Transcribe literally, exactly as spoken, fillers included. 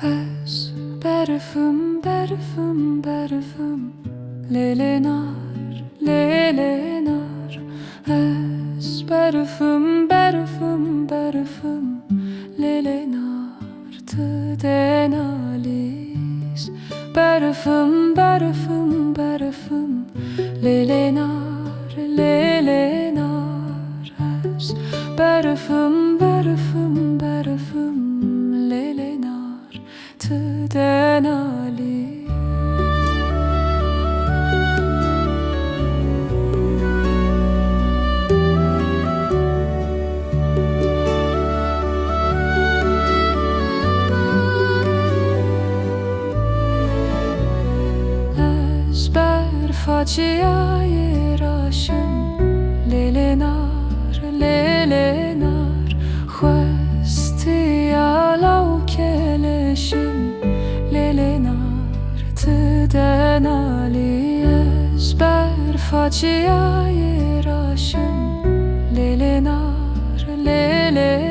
Ez berf im, berf im, berf im, lê lê nar, lê lê nar. Ez berf im, berf im, berf im, lê lê nar, tu dê nalîs. Berf im, berf im, berf im, lê lê nar, lê lê nar. Ez berf im, berf im, berf im, lê lê nar, tu dê nalîs. Ez berfa çiyayê raşim, lê lê nar, lê lê nar. Xwestiya law keleşim, lê lê nar, tu dê nalî. Ez berfa çiyayê raşim, lê lê nar, lê lê